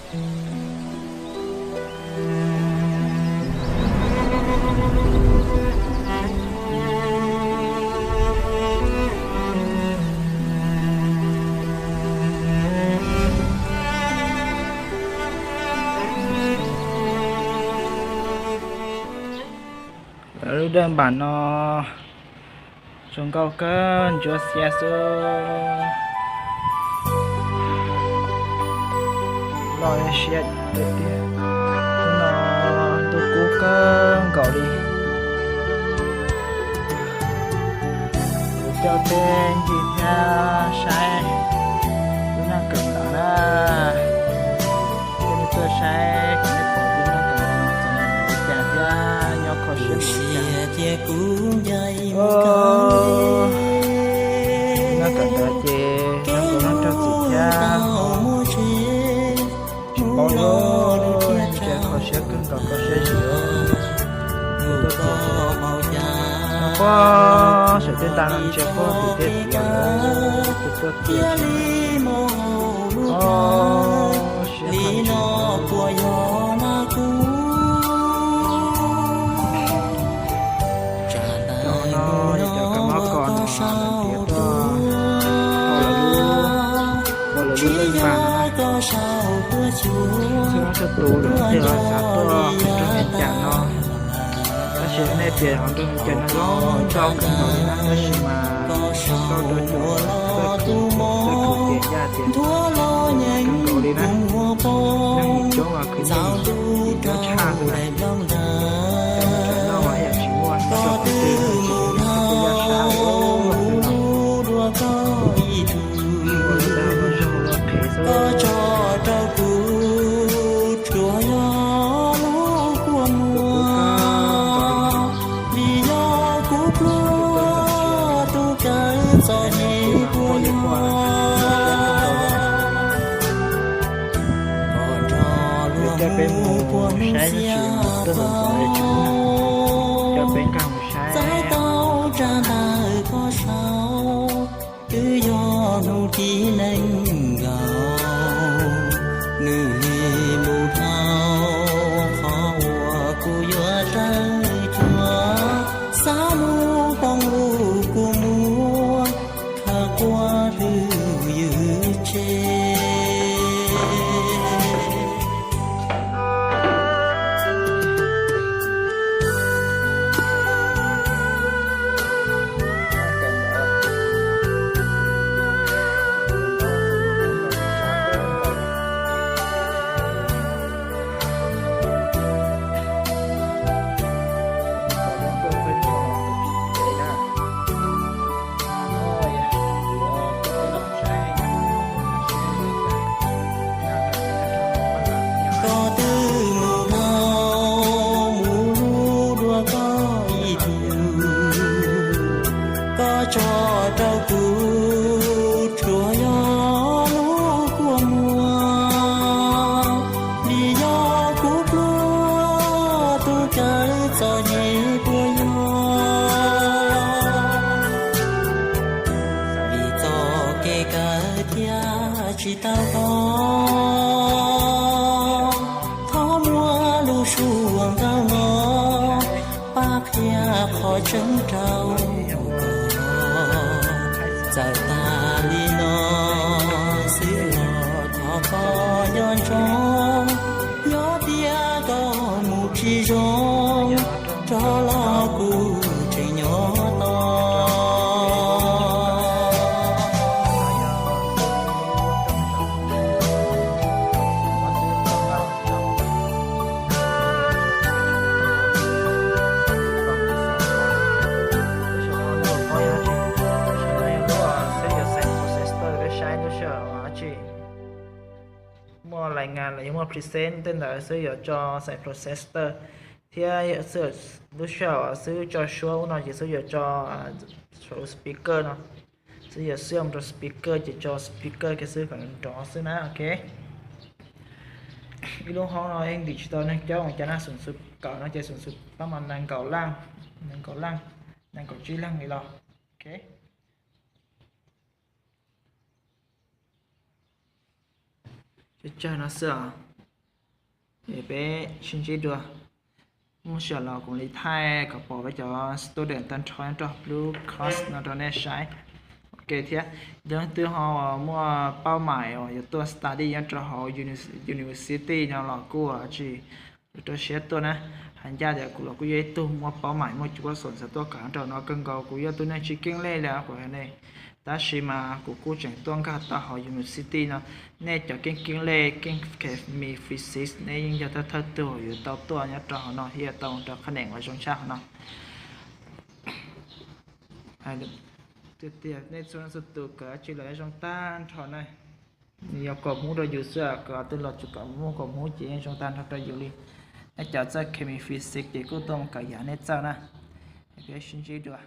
Lub dej npam no zoo nkauj kawg, ntsuab xiab xwb. Loj siab tiag tiag. Hnub no ntuj kub kawg nkaus li. Kuv coj peb ncig thiab saib lub neej kawm ntawv na. Coj nej tuaj saib kom nej pom lub neej kawm ntawv txom nyem li cas thiab nyob kho siab li cas. Lub neej kawm ntawv ces nyob nkaus nyob raug txim thiab. Tsis paub li, ntshe kho siab kawg nkaus kho siab zim. Tuaj txiav, no quaj sawv tej nta no ntshe quaj tim tej tim los lawm, tuaj txiav. Ob, siab kho siab. Cov no yog cov kab mob kos no lawv tiav tuaj, ua lawv lub, ua lawv lub dej npam no. Txhua txhua tus lawm tej los xav tuaj qhwv nroog Vias Cas no, tab sis nej tias qhov nroog Vias Cas no zoo nkauj kawg nkaus li na, tab sis mas zoo nkauj rau cov txawj khwv, txawj khwv tias yaj tias kawg nkaus li na. Neeg coob los khwv nyiaj, ib nrab tshaj xwb na. Cov no mas yam tsis muaj nyob rau qhov twg, tsis muaj yaj sab ua no. Ua li tab mas zoo ua qhev xwb. Coj peb mus saib tsis muaj tuaj ntxov ntxov li tsis muaj, coj peb nkag mus saib. Twb yog hnub tib neeg nkaus, nws li mus dhau qhov uas kuv yuav raws cuag, xav mus poob lub kua muag, khawv quaj twb ywj tsev. Koj twb mus dhau mus lug dua koj ib tug, koj tso rau kuv tsuas yog lub kua muag, vim yog kuv pluag tus kawg txom nyem puas yog, vim txoj kev kawm thiaj tsis tau koj. Thov muab lub suab ntaub no pab qhia qhov tseeb rau koj. Txawm tas li no xwb los thov koj nco ntsoov, yog tias koj mus tsis zoo, rov los kuv tseem nyob tos. Muaj lais ngas los yog muaj present tej ntawd xwb yuav tso xaiv processor, thiab lub sij hawm xwb tso suab ub no ces xwb yuav tso speaker no, xwb yuav xwb mus rau speaker ces tso speaker kiag xwb kom nrov xwb na, ok. Ib lub hoob no yeej ntim tsis tau neeg coob, cas na, xum xum kawm no ces xum xum pab mas nees nkaum leej, nees nkaum leej, nees nkaum tsib leej li los, ok. Tsawg tsawg no xwb os. Peb sib ntsib dua. Muaj sij hawm los kuv li thaij kom pom peb cov student tag nrho nyob rau lub course no rau nej saib. Ok thiab, yog leej twg ho muaj paub maim uas yuav tuaj study nyob rau hauv university no los kuj tsis rau siab tuaj na. Hais ncaj tias kuv los kuj yog ib tug muaj paub maim muaj cuab xom xav tuaj kawm nyob rau no kawg nkaus. Kuv yog tus neeg tsis keej lej li qhov ne, tab sis mas kuv kuj tseem tuaj nkag tau hauv university no. Nej cov keej keej lej keej chemi physics nej yeej yog thawj thawj tug yuav tau tuaj nyob rau hauv no thiab tau mus rau qhab neem uas zoo tshaj hauv no. Tiag tiag nej txhua leej txhua tus kawm tsi los zoo tag nrho na. Yog kom hmub rau yus xwb, kom twg los tsuas kom muaj kom hmub ces yeej zoo tag nrho rau yus li. Nej cov txawj chemi physics ces kuj tuaj mus kawm yam nej txawj na. Peb sib ntsib dua.